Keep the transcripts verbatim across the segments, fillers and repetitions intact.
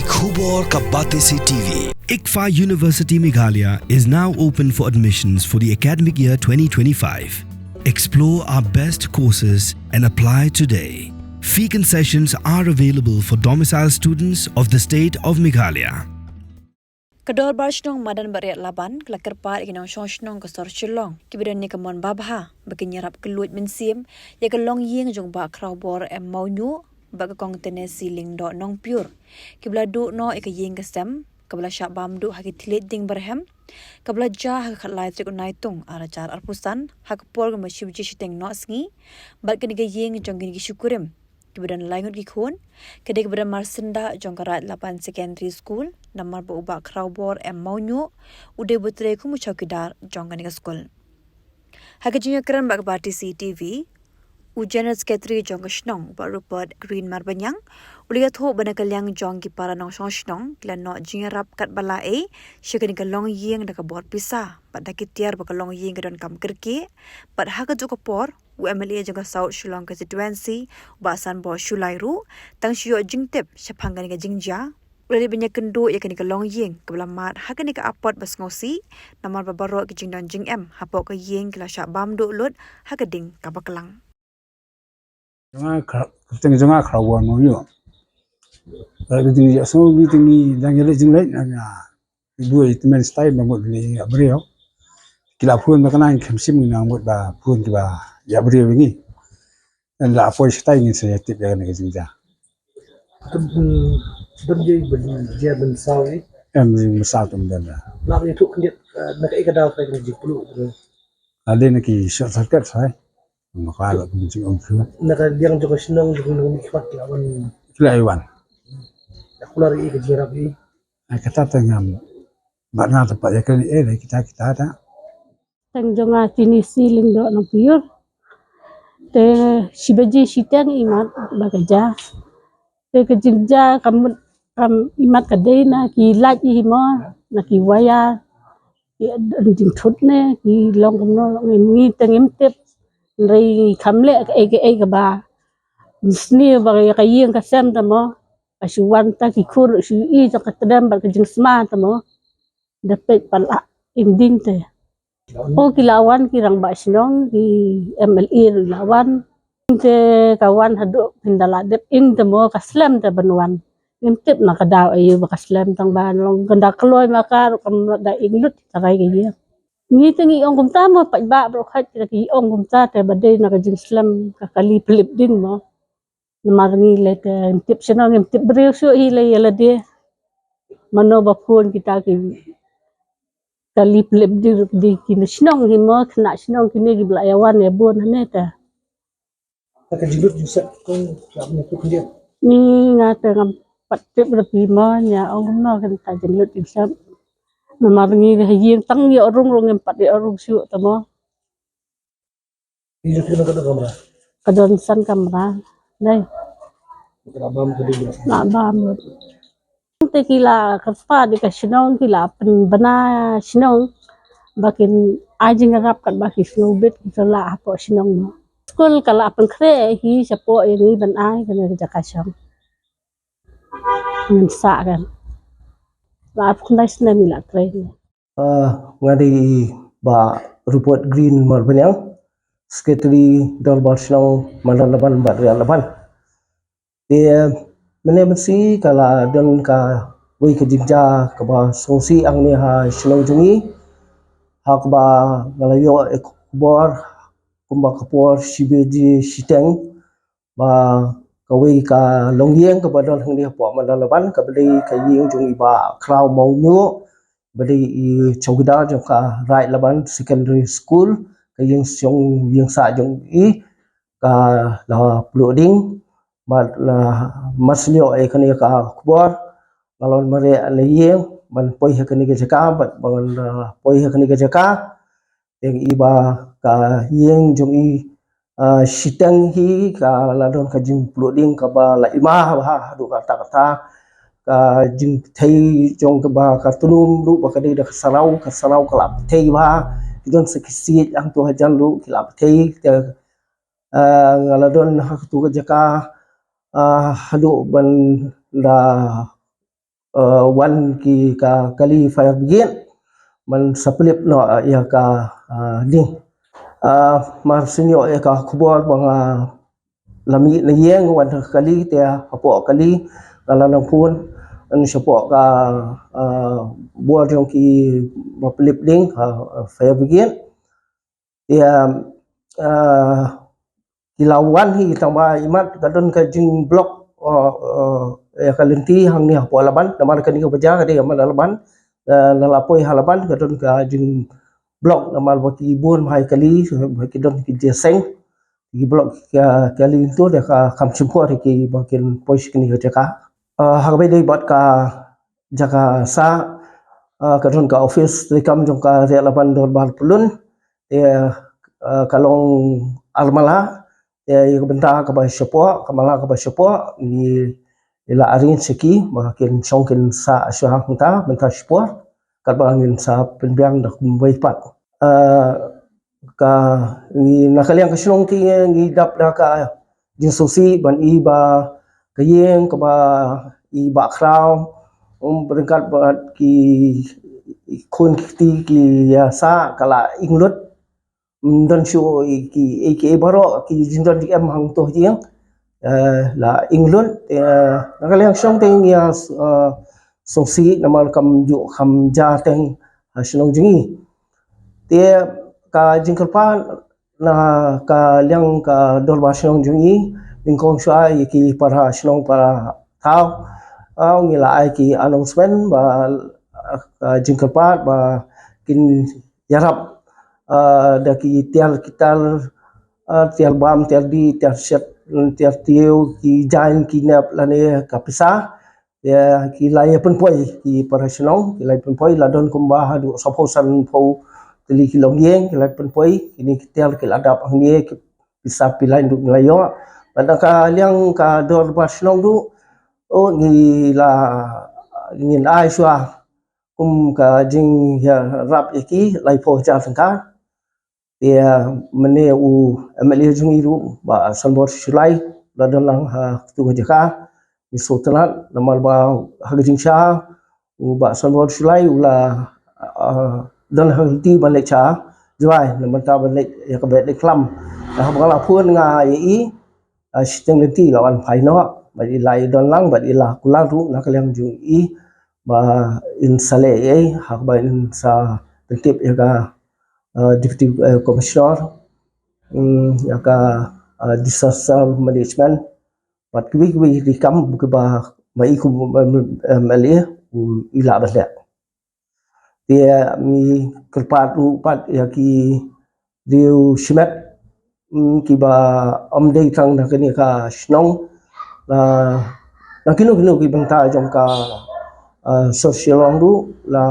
Khubor ka Batesi T V. ICFAI University Meghalaya is now open for admissions for the academic year twenty twenty-five. Explore our best courses and apply today. Fee concessions are available for domicile students of the state of Meghalaya. Ka Dorbar Shnong Madan Bariat Laban ka la kyrpad ïa ki nongshong shnong ka sor Shillong kiba don ïa ka mon babha ba kin ïarap kylluid mynsiem ïa ka longïing jong Bah Khrawbor M Mawñiuh bad ka Kong Tennessee Lyngdoh Nongpyiur, kiba la duh noh ïa ka ïing ka sem kaba la shah bam duh ha ki thylliej dieng barhem, kaba la jia ha ka khatlai tarik u Naitung arhajar arphew san ha ka por kumba shi baje shiteng noh sngi, bad kane ka ïing jong kine ki shikurim kiba don lai ngut ki khun ka dei kaba don marsyndah jong ka Raid Laban Secondary School, namar ba u Bah Khrawbor M Mawñiuh u dei uba trei kum u chowkidar jong kane ka skul. Ha ka jingïakren bad ka Batesi T V, u General Secretary jong ka shnong, u Bah Rupert Green Marbaniang, u la ïathuh ba na ka liang jong ki para nongshong shnong ki la noh jingïarap katba lah ei sha kane ka longïing da ka bor pisa bad da ki tiar ba ka longïing ka donkam kyrkieh, bad ha kajuh ka por u M L A jong ka South Shillong Constituency, u Bah Sanbor Shullai ruh, tang shu ïoh jingtip shaphang kane ka jingjia, u la leit ban ïakynduh ïa kane ka longïing kaba la mad ha kane ka apot ba sngewsih, namar ba baroh ki jingdon jingem hapoh ka ïing ki la shah bam duh lut ha ka ding kaba klang. Jong nga Khra-, kyrteng jong nga Khrawbor Mawñiuh. Ka jingïasngew ngi te ngi dang ïaleit jingleit na nga. Ki dua i tymmen stai ba mut ngi ïa briew. Ki la phone ba kane ngi khlem shim, ngi nang mut ba phone kiba ïa briew ngi. Ngan la poi shatai ngin sa ïa tip ïa kane ka jingjia. Tum, tum, tum, ye, ben, ye, ben, saw, eh. Em, ben, saw, tum, ben, da. La, ye, tuk, khyndiat, eh, na ka, eh, ka daw, ka, ka, jingpluh, eh. Ade na ki short circuit, sai. Ma ka la, kum, jing, um, pluh. Na ka liang jong ka shnong, jong ka nong, ki khmat, ki la wan. Ki la wan. Ya, kular, eh, ka jingïarap, eh. Ai, kata te ngam. Bad nga te pat ïa kane, eh, kita, kita, ta. Teng jong nga Tennessee Lyngdoh Nongpyiur. Te shi baje shiteng imat ba ka jia. Te ka jingjia ka mut, kam imat ka dei na ki light i hi mo, na ki wire. Ki don jingthut ne, ki long kumno, ngi te ngim tip. Hynrei kham leh kaei kaei kaba sniew ba ka ïing ka sem te mo. Ka shu wan ta ki khur shu i jong ka tdem bad ka jingsma te mo. Da peit pat la im ding te. O ki la wan ki rangbah shnong, ki M L A ruh la wan. Te ka wan haduh phin da la dep ing te mo ka slem te ban wan. Ngim tip na ka daw aïu ba ka slem tang ba long kan da kloi ma ka ruh kam da ing lut ka rai ka ïing. Ngi te ngi ong kumta mo paidbah baroh khat ki ong kumta te ba dei na ka jingslem ka kali pylip ding mo. Namar ngi lei te ngim tip shano ngim tip briew shuh hi lei ïa lade. Mano ba phone kita ki kali pylip ding ruh ki dei ki na shnong hi mo khynnah shnong kine kiba la ïa wan ïa bun hangne te. Ka jinglut jingsep kong ka ne ku khyndiat. Ni nga te ngam pat tip ruh phi mo ïa ong kumno kata jinglut jingsep. Namar ngi ha ïing tang ïoh rung rung ngim pat ïoh rung shuh te mo. Ni jong phi na ka kamra. Ka don san kamra. Dei. Ka la bam ka dei. La bam. Te ki la kyrpad ïa ka shnong ki la pynbna shnong ba kin ai jingïarap katba ki sngewbit ki la hapoh shnong mo. Skul ka la pynkhreh hi shapoh ïa ngi ban ai kane ka jaka shong. Ngin sah kan. La arphew khyndai snem ngi la trei. Ah, nga dei i Bah Rupert Green Marbaniang, Secretary Dorbar Shnong Madan Laban bad Riat Laban. Te mynne mynsiem ka la don kawei ka jingjia kaba sngewsih hangne ha shnong jong ngi. Ha kaba nga la ïoh ïa ka khubor kumba ka por shi baje shiteng ba kawei ka longïing kaba don hangne hapoh Madan Laban kaba dei ka ïing jong i Bah Khrawbor Mawñiuh ba dei i chowkidar jong ka Raid Laban Secondary School, ka ïing shnong ïing sah jong i ka la pluh ding. Bad la mar shu ïoh ïa kane ka khubor nga la wan mareh na ïing ban poi ha kane ka jaka bad ban, ah, poi ha kane ka jaka. Te i ba ka ïing jong i, ah, shiteng hi ka la don ka jingpluh ding kaba la ima bha haduh katta katta. Ka jingthei jong kaba ka tnum ruh ba ka dei da ka saraw, ka saraw ka la pthei bha. Ki don sa ki siej hangto hajan ruh ki la pthei. Te, ah, nga la don ha katu ka jaka, ah, haduh ban da uh, wan ki ka kali fire brigade ban sa pynlip noh ïa ka uh, ding. Uh, mar shu ïoh ïa ka khubor ba nga la mih na ïing wan ha kali, te hapoh kali nga la nang phone ngan shapoh ka uh, bor jong ki ba pynlip ding, uh, fire brigade. Ïa uh, ki la wan hi tang ba imat ka don ka jingblock uh, uh, ïa ka lynti hangne hapoh Laban, namar kane ka bajar ka dei ha Laban. Uh, la la poi ha Laban ka don ka jingblock namar ba ki bun bha ïa kali, ba ki don ki jingïaseng, ki block ka kali tu da ka kam shim por ki ba kin poi sha kane ka jaka. Uh, ha kaba ïadei bad ka jaka sah, uh, ka don ka office treikam jong ka Riat Laban Dorbar Pyllun. Te uh, ka long ar mala, te ïa ka bynta kaba shapoh, ka mala kaba shapoh ngi la arrange ïa ki ba kin shong kin sah shuwa hangta mynta shapoh, katba ngin sa pynbiang da kumwei pat. Uh, ka ngi na ka liang ka shnong te ngi dap da ka jingsngewsih ban i ba ka ïing kaba i Bah Khraw, um, ryngkat bad ki khun ki kti ki ïa sah ka la ing lut. Ym don shuh ki, ki, ki baroh ki jingdon jingem hangto ïing, eh, la ing lut, eh, na ka liang shnong te ngi ïa uh, sngewsih namar kam ju kham ja teng ha shnong jong ngi. Te ka jingkyrpad na ka liang ka dorbar shnong jong ngi, nyngkong shuwa ïa ki para shnong para thaw, uh, ngi la ai ki announcement ba uh, ka jingkyrpad ba kin ïarap uh, da ki tiar ki tar, uh, tiar bam, tiar dih, tiar shet, tiar tiew, ki jain, ki nep lane ka pisa. Ïa ki la ïa pynpoi ki para shnong, ki la ïa pynpoi, la don kumba haduh sawphew sanphew tylli ki longïing ki la ïa pynpoi. Kine ki tiar ki la dap hangne, ki pisa phi la ïa duh ngi la ïoh. Bad na ka liang ka dorbar shnong ruh, oh, ngi la, ngin ai shuwa kum ka jingïarap ïa ki laiphew hajar tyngka. Te mynne u M L A jong ngi ruh Bah Sanbor Shullai la don lang ha katu ka jaka. Ngi sngewtynnat namar ba ha ka jingshisha u Bah Sanbor Shullai u la, ah, don ha ka lynti ban leit sha Jowai na ka bynta ban leit ïa ka beit leit klam. Haba nga la phone nga ïa i, ah, shiteng lynti la wan phai noh bad i la ïa don lang bad i la kular ruh na ka liang jong i ba in sa leh ei ha kaba in sa pyntip ïa ka, ah, Deputy, eh, Commissioner, mm, ïa ka, ah, Disaster Management bad kiwei kiwei ki kam kiba ma i kum, em, M L A u i lah ban leh. Te ngi kyrpad ruh pat ïa ki riew shimet, mm, kiba ym dei tang na kane ka shnong, la na kino kino ki bynta jong ka, ah, sor Shillong ruh la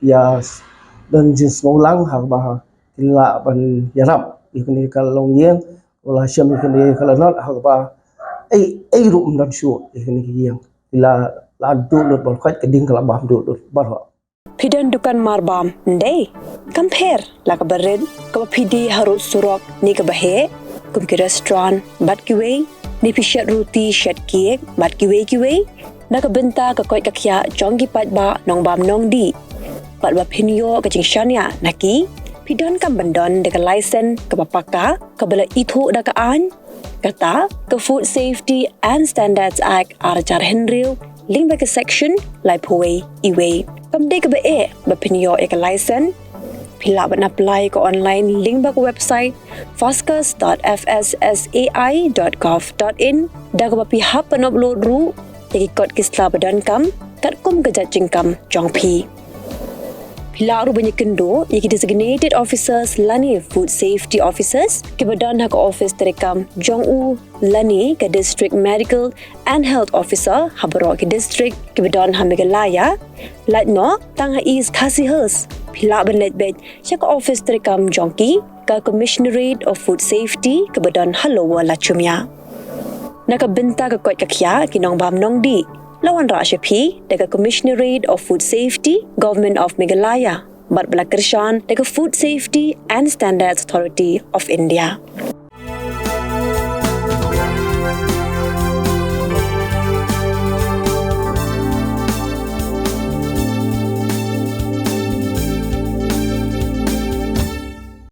ïa don jingsngewlang ha kaba kin lah ban ïarap ïa kane ka longïing, la shem ïa kane ka lanot ha kaba ei ei ruh ym don shuh ïa kane ka ïing. Ki la la duh lut baroh, ka ding ka la bam duh lut baroh. Phi don dukan marbam, ym dei? Kam pher la kaba rit, kaba phi die harud surok ne kaba heh, kum ki restaurant bad kiwei, ne phi shet ruti shet cake bad kiwei kiwei. Na ka bynta ka koit ka khiah jong ki paidbah nongbam nongdih, bad ba phin ïoh ka jingshaniah na ki, phi donkam ban don da ka license kaba paka, kaba la ithuh da ka aiñ, kata ka Food Safety and Standards Act ar hajar hynriew, lyngba ka section laiphew wei, iwei. Kam dei kaba eh ba phin ïoh ïa ka license. Phi lah ban apply ka online lyngba ka website fascus dot F S S A I dot gov dot in, da kaba phi hap ban upload ruh ïa ki kot ki sla ba donkam katkum ka jait jingkam jong phi. Phi lah ruh ban ïakynduh ïa ki designated officers lane food safety officers kiba don ha ka office treikam jong u lane ka District Medical and Health Officer ha baroh ki district kiba don ha Meghalaya. Lait noh tang ha East Khasi Hills, phi lah ban leit beit sha ka office treikam jong ki, ka Commissionerate of Food Safety kaba don ha Lower Lachumia. Na ka bynta ka koit ka khiah ki nongbam nongdih, la wanrah sha phi da ka Commissionerate of Food Safety, Government of Meghalaya, bad ba la kyrshan da ka Food Safety and Standards Authority of India.